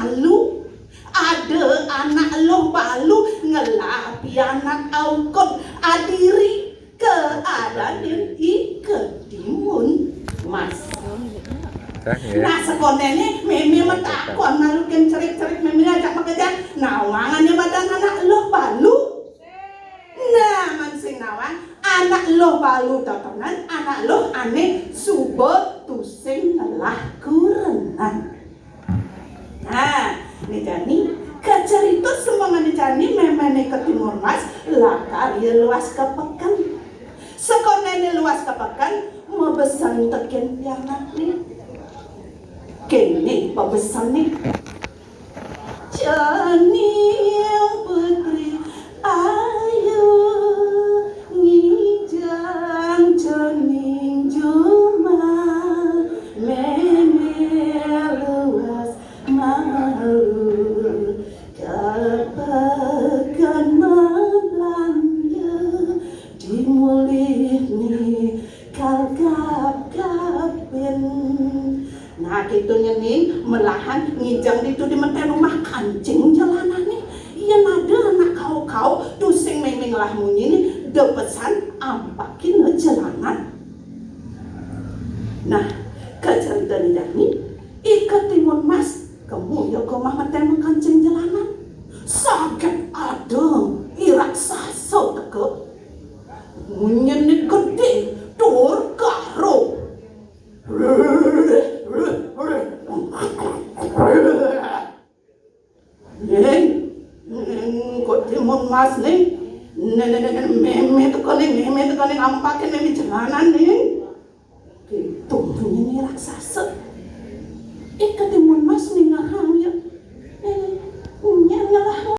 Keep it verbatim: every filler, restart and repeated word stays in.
Balu. Ada anak luh balu ngelah pianak aukut adiri keadaan i ketimun mas. Nah, sekonene mémé matakon malu kén cerik-cerik mémé ajak makejan. Nawangane madan anak luh balu. Nah, man sing nawang anak luh balu totonan, anak luh ane suba tusing ngelah kurenan. Nah, né jani kacerita semengane jani méméné Ketimun Mas lakar ia luas ka peken. Sekonene luas ka peken, mabesen tekén pianakne. Kene pabesenne. Cening putri ayu ngijang cening jumah mémé luas malu ka peken mabelanja di mulih ni kalgap-gapin. Nah, gitu nyening melahan ngijang ditu di meten rumah kancing jelanane. Yen ada anak kau-kau tusing mémé ngelah munyi ni, da pesan ampakin jelanan. Nah, kacerita ni jani, i Ketimun Mas kemu ia ka rumah meten kancing jelanan. Saget ada i raksasa teka. Munyine gede tur garo. Ning, ning, Ketimun Mas ning. Ning, ning, ning, ning, mémé teka ning, mémé teka ning, ampakin mémé jelanan ning.